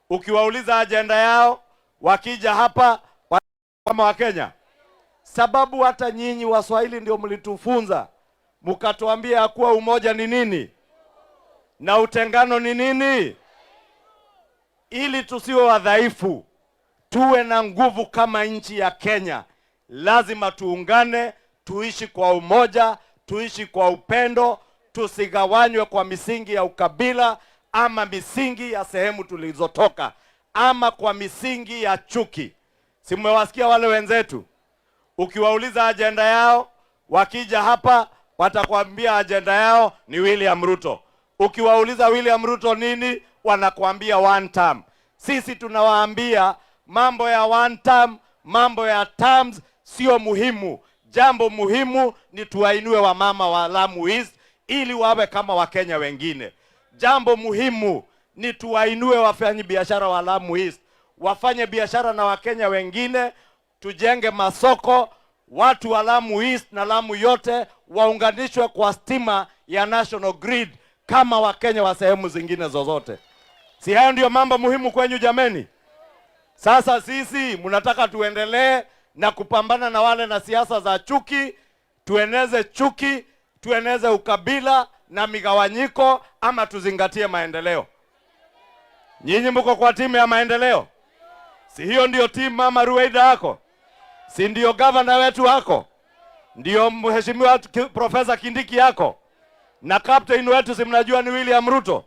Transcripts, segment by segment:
Ukiwauliza ajenda yao, wakija hapa kama Wakenya, sababu hata nyinyi Waswahili ndio mlitufunza mkatuambia kuwa umoja ni nini na utengano ni nini, ili tusiwe wadhaifu, tuwe na nguvu kama nchi ya Kenya. Lazima tuungane, tuishi kwa umoja, tuishi kwa upendo, tusigawanywe kwa misingi ya ukabila ama misingi ya sehemu tulizotoka ama kwa misingi ya chuki. Si mmewasikia wale wenzetu? Ukiwauliza ajenda yao, wakija hapa watakwambia ajenda yao ni William Ruto. Ukiwauliza William Ruto nini, wanakuambia one term. Sisi tunawaambia mambo ya one term, mambo ya terms sio muhimu. Jambo muhimu ni tuwainue wamama wa Lamu East ili wawe kama Wakenya wengine. Jambo muhimu ni tuwainue wafanyi biashara wa Lamu East wafanye biashara na Wakenya wengine, tujenge masoko, watu wa Lamu East na Lamu yote waunganishwe kwa stima ya national grid kama Wakenya wa sehemu zingine zozote. Si hayo ndiyo mambo muhimu kwenyu jameni? Sasa sisi mnataka tuendelee na kupambana na wale na siasa za chuki, tueneze chuki, tueneze ukabila na migawanyiko, ama tuzingatie maendeleo? Nyinyi mko kwa timu ya maendeleo? Si hiyo ndio timu Mama Ruweida yako? Si ndio gavana wetu wako? Ndio Mheshimiwa Profesa Kindiki yako? Na captain wetu si mnajua ni William Ruto?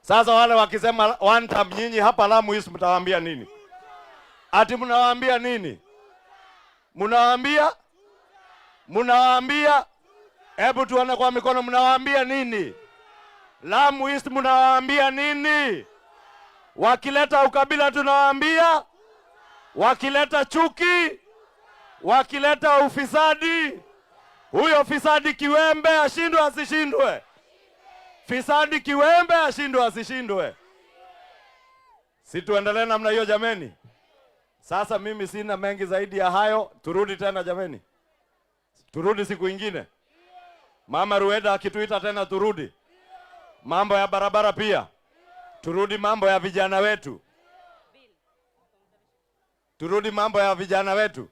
Sasa wale wakisema one term, nyinyi hapa Lamu East mtawaambia nini? Ati mnawaambia nini? Mnawaambia? Mnawaambia? Hebu tuone kwa mikono, mnawaambia nini? Lamu East mnawaambia nini? Wakileta ukabila tunawaambia, wakileta chuki, wakileta ufisadi, huyo fisadi kiwembe ashindwe asishindwe? Fisadi kiwembe ashindwe asishindwe? Si tuendelee namna hiyo jameni? Sasa mimi sina mengi zaidi ya hayo. Turudi tena jameni, turudi siku ingine. Mama Ruweida akituita tena turudi. Mambo ya barabara pia turudi, mambo ya vijana wetu turudi, mambo ya vijana wetu.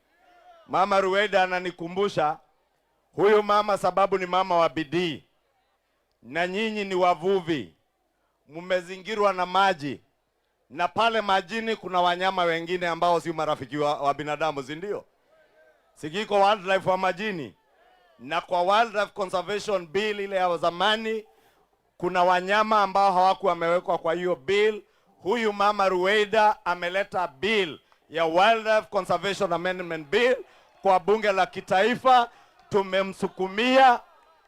Mama Ruweida ananikumbusha huyu mama, sababu ni mama wa bidii, na nyinyi ni wavuvi, mmezingirwa na maji, na pale majini kuna wanyama wengine ambao si marafiki wa binadamu, si ndio? Si iko wildlife wa majini, na kwa Wildlife Conservation Bill ile ya zamani kuna wanyama ambao hawakuwa wamewekwa kwa hiyo bill. Huyu Mama Ruweida ameleta bill ya Wildlife Conservation Amendment Bill kwa bunge la kitaifa, tumemsukumia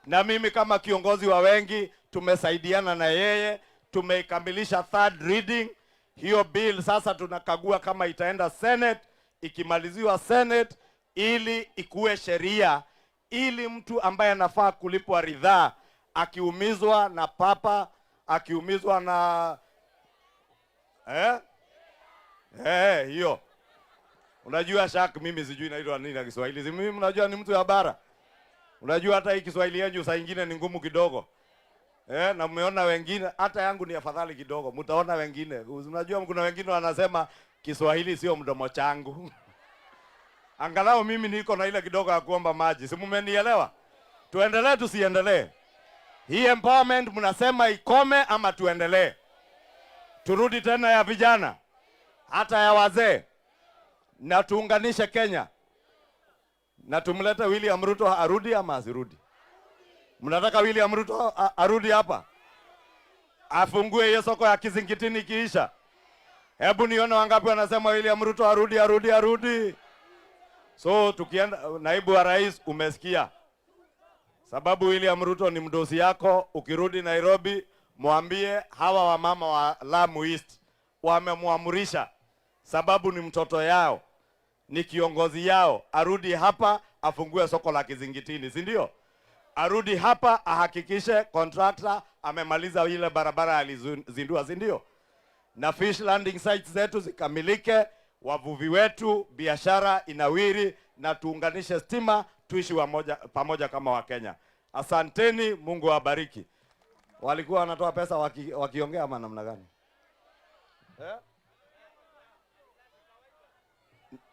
na mimi kama kiongozi wa wengi tumesaidiana na yeye, tumeikamilisha third reading hiyo bill. Sasa tunakagua kama itaenda Senate, ikimaliziwa Senate ili ikuwe sheria, ili mtu ambaye anafaa kulipwa ridhaa akiumizwa na papa, akiumizwa na eh? Eh, hiyo unajua shark, mimi sijui inaitwa nini na Kiswahili. Si mimi mnajua ni mtu ya bara. Unajua hata hii Kiswahili yenu saa ingine ni ngumu kidogo. Eh, na mmeona wengine hata yangu ni afadhali kidogo. Mtaona wengine. Unajua kuna wengine wanasema Kiswahili sio mdomo changu. Angalau mimi niko na ile kidogo ya kuomba maji. Si mmenielewa? Tuendelee tusiendelee? Hii empowerment mnasema ikome ama tuendelee? Turudi tena ya vijana hata ya wazee, na tuunganishe Kenya na tumlete William Ruto arudi ama asirudi? Mnataka William Ruto arudi hapa afungue hiyo soko ya Kizingitini ikiisha? Hebu nione wangapi wanasema William Ruto arudi, arudi, arudi. So tukienda, naibu wa rais, umesikia sababu William Ruto ni mdosi yako. Ukirudi Nairobi, mwambie hawa wamama wa Lamu East wamemwamurisha, sababu ni mtoto yao, ni kiongozi yao, arudi hapa afungue soko la Kizingitini, si ndio? Arudi hapa ahakikishe contractor amemaliza ile barabara alizindua, si ndio? Na fish landing sites zetu zikamilike, wavuvi wetu biashara inawiri, na tuunganishe stima, tuishi wamoja, pamoja kama Wakenya. Asanteni, Mungu awabariki. Walikuwa wanatoa pesa wakiongea ama namna gani? Eh?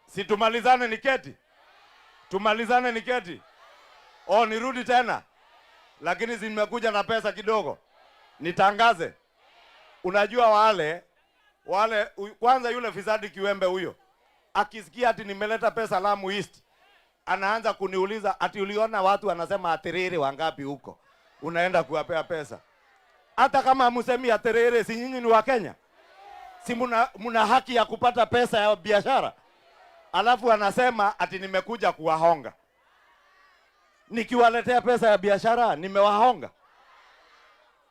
Si tumalizane niketi? Tumalizane niketi? Oh, nirudi tena, lakini zimekuja na pesa kidogo, nitangaze. Unajua wale kwanza yule fisadi Kiwembe huyo akisikia ati nimeleta pesa Lamu East, anaanza kuniuliza ati uliona watu wanasema atiriri wangapi huko, unaenda kuwapea pesa. Hata kama hamusemi atiriri, si nyinyi ni Wakenya? Si muna haki ya kupata pesa ya biashara? Alafu anasema ati nimekuja kuwahonga. Nikiwaletea pesa ya biashara nimewahonga?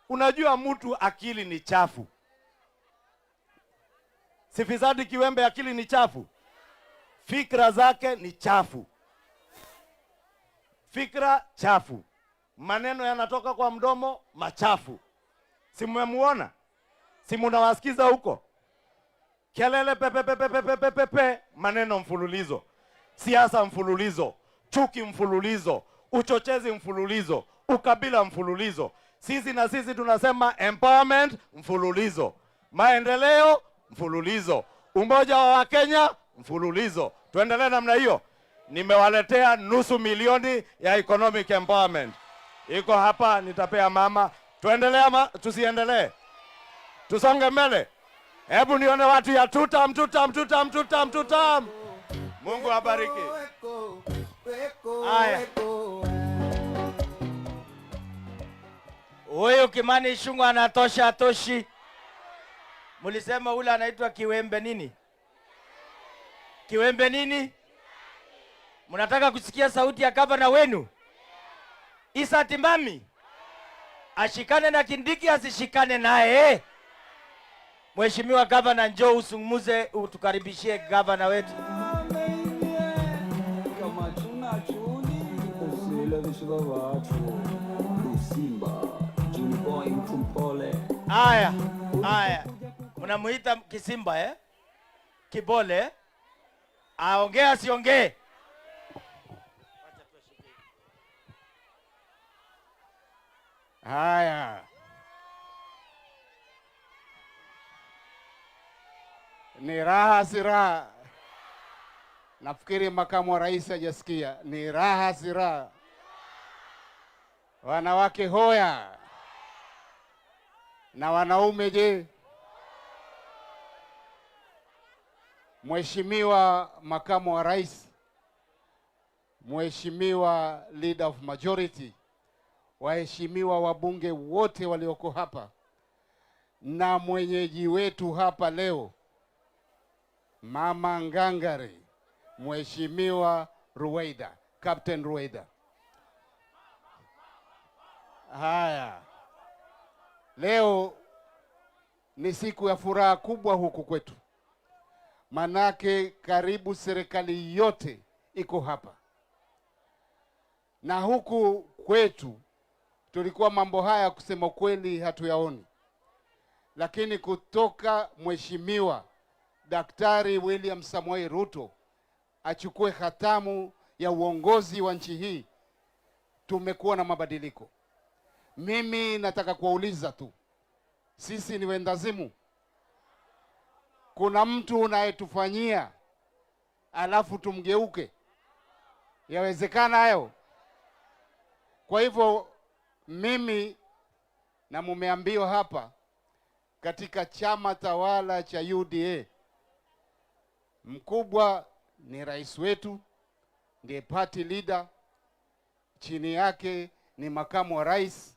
Unajua mtu akili ni chafu. Si fisadi Kiwembe akili ni chafu? Fikra zake ni chafu, fikra chafu, maneno yanatoka kwa mdomo machafu. Si mmemuona? Si munawasikiza huko? Kelele pepe pepe pepe pepe pe, maneno mfululizo, siasa mfululizo, chuki mfululizo, uchochezi mfululizo, ukabila mfululizo. Sisi na sisi tunasema empowerment mfululizo, maendeleo mfululizo, umoja wa Wakenya mfululizo. Tuendelee namna hiyo. Nimewaletea 500,000 ya economic empowerment, iko hapa, nitapea mama. Tuendelee ama tusiendelee? Tusonge mbele. Hebu nione watu ya tutam tutam tutam tutam tutam. Mungu abariki. Haya. Huyu Kimani Ichung'wah anatosha atoshi? Mulisema ule anaitwa Kiwembe nini? Kiwembe nini? Mnataka kusikia sauti ya gavana wenu? Issa Timami ashikane na Kindiki, asishikane naye? Mheshimiwa gavana, njoo usungumuze, utukaribishie gavana wetu. Haya, haya. Mnamuita Kisimba eh? Kibole. Aongee asiongee? Haya. Ni raha si raha? Nafikiri makamu wa rais hajasikia. Ni raha si raha? Wanawake hoya. Na wanaume je? Mheshimiwa makamu wa rais, Mheshimiwa leader of majority, waheshimiwa wabunge wote walioko hapa na mwenyeji wetu hapa leo Mama Ngangari, Mheshimiwa Ruweida, Captain Ruweida. Haya, leo ni siku ya furaha kubwa huku kwetu, manake karibu serikali yote iko hapa, na huku kwetu tulikuwa mambo haya kusema kweli hatuyaoni, lakini kutoka Mheshimiwa Daktari William Samoei Ruto achukue hatamu ya uongozi wa nchi hii, tumekuwa na mabadiliko. Mimi nataka kuwauliza tu, sisi ni wendazimu? Kuna mtu unayetufanyia alafu tumgeuke? Yawezekana hayo? Kwa hivyo mimi na mumeambiwa hapa katika chama tawala cha UDA, mkubwa ni rais wetu, ndiye party leader, chini yake ni makamu wa rais,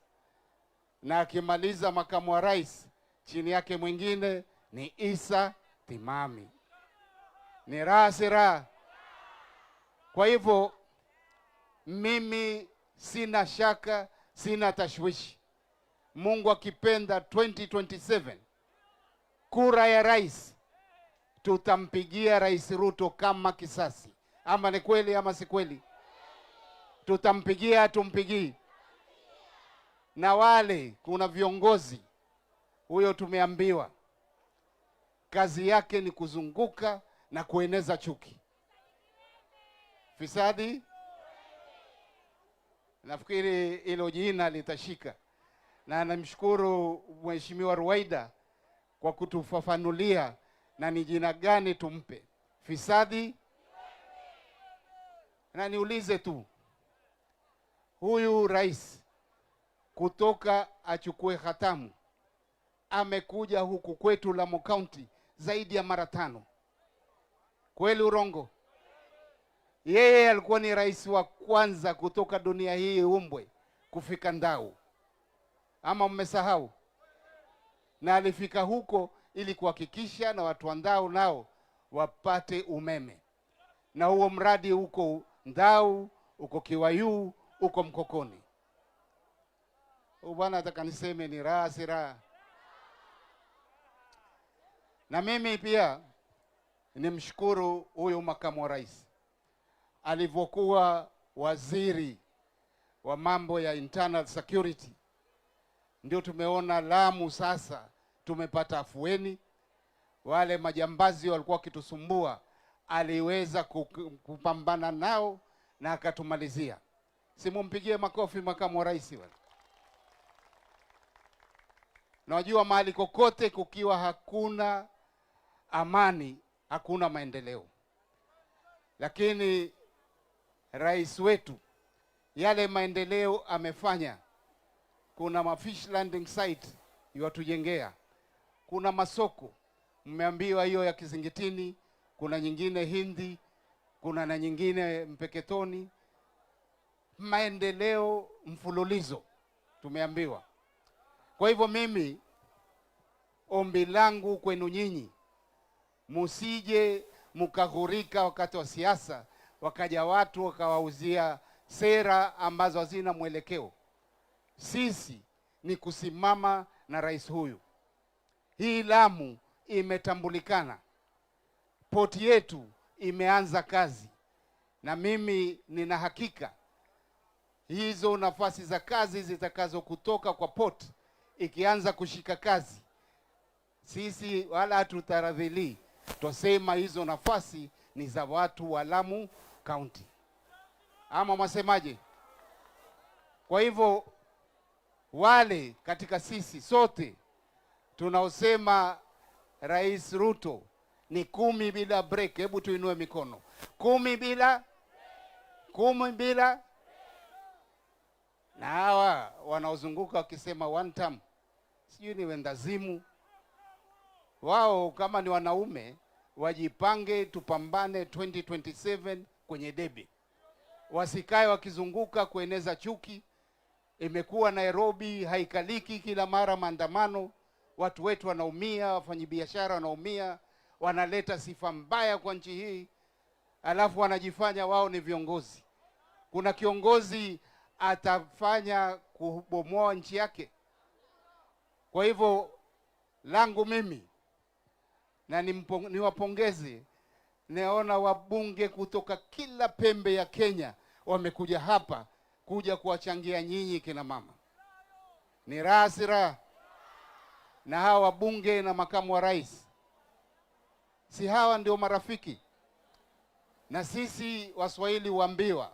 na akimaliza makamu wa rais chini yake mwingine ni Issa Timami. Ni raha si raha? Kwa hivyo mimi sina shaka, sina tashwishi. Mungu akipenda 2027 kura ya rais tutampigia Rais Ruto kama kisasi. Ama ni kweli ama si kweli? Tutampigia, tumpigii? Na wale kuna viongozi, huyo tumeambiwa kazi yake ni kuzunguka na kueneza chuki. Fisadi, nafikiri hilo jina litashika. Na namshukuru Mheshimiwa Ruweida kwa kutufafanulia na ni jina gani tumpe. Fisadi. Na niulize tu, huyu rais kutoka achukue hatamu amekuja huku kwetu Lamu County zaidi ya mara 5. Kweli urongo? Yeye alikuwa ni rais wa kwanza kutoka dunia hii umbwe kufika Ndau. Ama mmesahau? Na alifika huko ili kuhakikisha na watu wa Ndau nao wapate umeme. Na huo mradi uko Ndau, uko Kiwayu, uko Mkokoni. Huyu bwana nataka niseme ni raha si raha. Na mimi pia nimshukuru huyu makamu wa rais. Alivyokuwa waziri wa mambo ya internal security, ndio tumeona Lamu sasa tumepata afueni. Wale majambazi walikuwa wakitusumbua, aliweza kupambana nao na akatumalizia. Simumpigie makofi makamu wa rais wale. Najua mahali kokote kukiwa hakuna amani, hakuna maendeleo. Lakini rais wetu yale maendeleo amefanya. Kuna mafish landing site yuatujengea. Kuna masoko, mmeambiwa hiyo ya Kizingitini, kuna nyingine Hindi, kuna na nyingine Mpeketoni. Maendeleo mfululizo tumeambiwa. Kwa hivyo mimi ombi langu kwenu nyinyi, musije mkaghurika wakati wa siasa, wakaja watu wakawauzia sera ambazo hazina mwelekeo. Sisi ni kusimama na rais huyu. Hii Lamu imetambulikana, poti yetu imeanza kazi, na mimi nina hakika hizo nafasi za kazi zitakazo kutoka kwa port ikianza kushika kazi, sisi wala hatutaradhili, twasema hizo nafasi ni za watu wa Lamu County. Ama mwasemaje? Kwa hivyo wale katika sisi sote tunaosema Rais Ruto ni 10 bila break, hebu tuinue mikono. 10 bila, 10 bila. Na hawa wanaozunguka wakisema one term, sijui ni wendazimu wao. Kama ni wanaume wajipange, tupambane 2027 kwenye debe. Wasikae wakizunguka kueneza chuki. Imekuwa Nairobi haikaliki, kila mara maandamano, watu wetu wanaumia, wafanyabiashara wanaumia, wanaleta sifa mbaya kwa nchi hii, alafu wanajifanya wao ni viongozi. Kuna kiongozi atafanya kubomoa nchi yake? Kwa hivyo langu mimi na niwapongeze, naona wabunge kutoka kila pembe ya Kenya wamekuja hapa kuja kuwachangia nyinyi kina mama. Ni raha si raha? Na hawa wabunge na makamu wa rais, si hawa ndio marafiki? Na sisi Waswahili huambiwa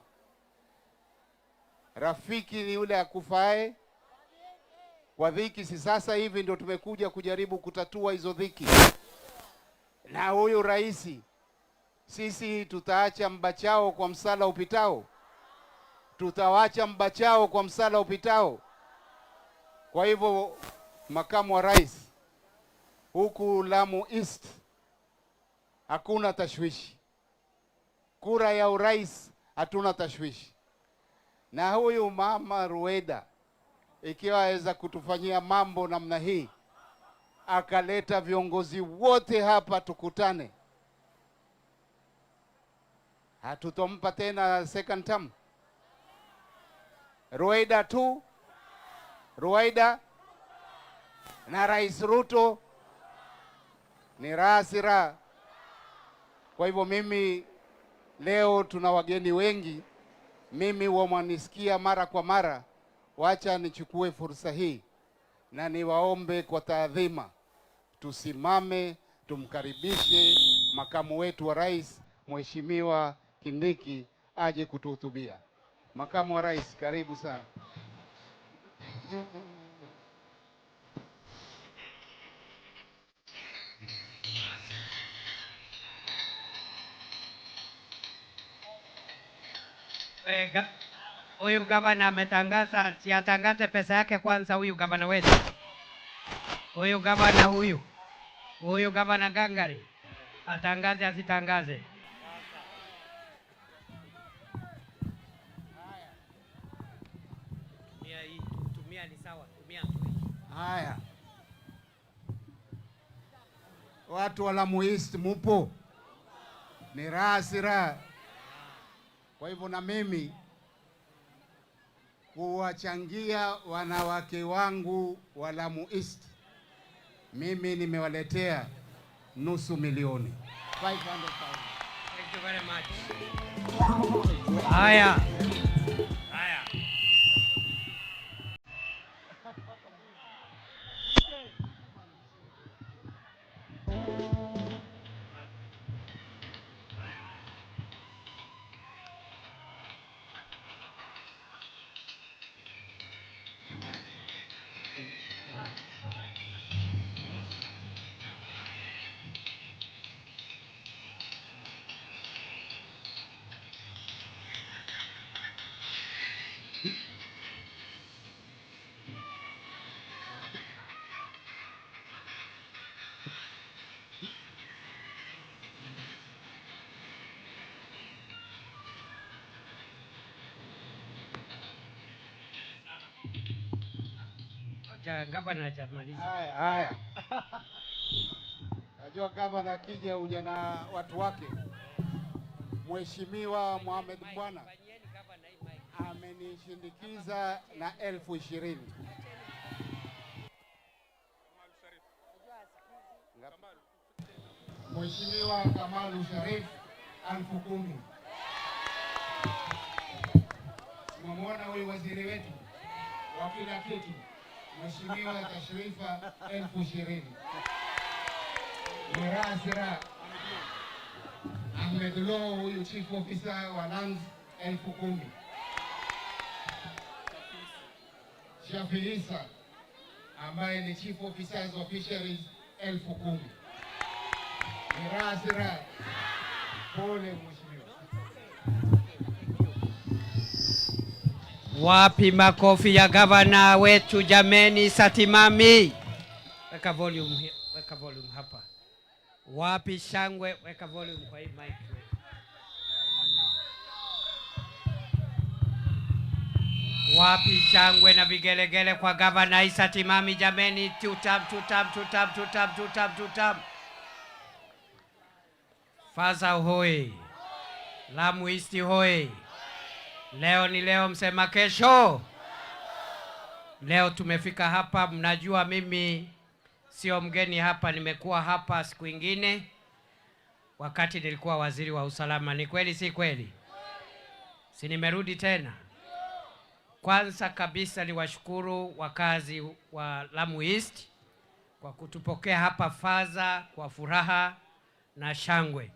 rafiki ni yule akufae kwa dhiki. Si sasa hivi ndio tumekuja kujaribu kutatua hizo dhiki. Na huyu rais, sisi tutaacha mbachao kwa msala upitao? Tutawacha mbachao kwa msala upitao? Kwa hivyo makamu wa rais, huku Lamu East hakuna tashwishi. Kura ya urais hatuna tashwishi. Na huyu mama Ruweida ikiwa aweza kutufanyia mambo namna hii, akaleta viongozi wote hapa tukutane, hatutompa tena second term. Ruweida tu, Ruweida na Rais Ruto ni raha si raha? Kwa hivyo mimi leo tuna wageni wengi, mimi wamwanisikia mara kwa mara. Wacha nichukue fursa hii na niwaombe kwa taadhima, tusimame tumkaribishe makamu wetu wa rais Mheshimiwa Kindiki aje kutuhutubia. Makamu wa rais, karibu sana. Huyu gavana ametangaza, si atangaze pesa yake kwanza huyu gavana wetu. Huyu gavana huyu. Huyu gavana Gangari. Atangaze asitangaze? Tumia hii, tumia ni sawa, tumia tu hii. Haya, watu wa Lamu East mupo? Ni raha si raha? Kwa hivyo na mimi kuwachangia wanawake wangu wa Lamu East, mimi nimewaletea 500,000. 500,000. Thank you very much. Haya. Haya. Gavana hajamaliza. Haya, haya. Najua gavana akija huja na watu wake. Mheshimiwa Mohamed Bwana amenishindikiza na 20,000. Mheshimiwa Kamalu Sharif 10,000. Mwamwona huyu waziri wetu wa kila kitu, Mheshimiwa Tashrifa 20,000. Mirasira Ahmed Low huyu chief officer wa Lands 10,000. Shafi Isa ambaye ni chief officer of fisheries 10,000. Mirasira, pole mheshimiwa. Wapi makofi ya gavana wetu jameni, Satimami? Weka volume here, weka volume hapa. Wapi shangwe? Weka volume kwa hii mic. Wapi shangwe na vigelegele kwa gavana Issa Timami jameni? Tutam, tutam, tutam, tutam, tutam, tutam. Faza hoi. Lamu East hoi. Leo ni leo, msema kesho. Leo tumefika hapa, mnajua mimi sio mgeni hapa, nimekuwa hapa siku ingine wakati nilikuwa waziri wa usalama. Ni kweli si kweli? Si nimerudi tena? Kwanza kabisa niwashukuru wakazi wa Lamu East kwa kutupokea hapa Faza kwa furaha na shangwe.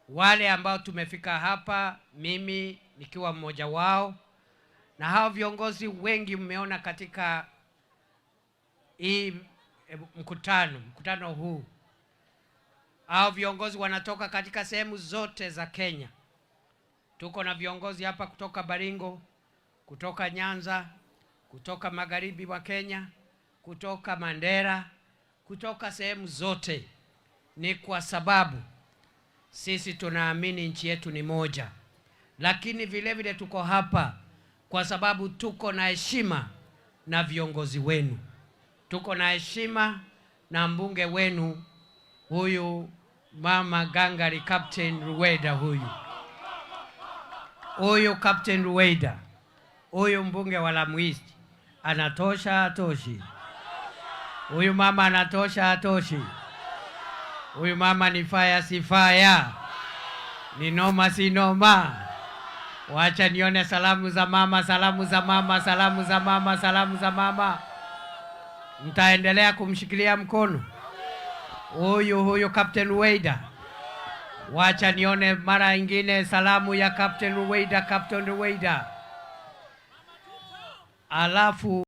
Wale ambao tumefika hapa, mimi nikiwa mmoja wao, na hao viongozi wengi mmeona katika hii mkutano huu. Hao viongozi wanatoka katika sehemu zote za Kenya. Tuko na viongozi hapa kutoka Baringo, kutoka Nyanza, kutoka magharibi wa Kenya, kutoka Mandera, kutoka sehemu zote. Ni kwa sababu sisi tunaamini nchi yetu ni moja. Lakini vile vile tuko hapa kwa sababu tuko na heshima na viongozi wenu. Tuko na heshima na mbunge wenu huyu Mama Gangari, Captain Ruweida huyu. Huyu Captain Ruweida, huyu mbunge wa Lamu East, anatosha hatoshi? Huyu mama anatosha hatoshi? Huyu mama ni fire si fire? Ni noma si noma? Wacha nione salamu za mama, salamu za mama, salamu za mama, salamu za mama. Mtaendelea kumshikilia mkono huyu Captain Ruweida. Wacha nione mara ingine salamu ya Captain Ruweida, Captain Ruweida. Alafu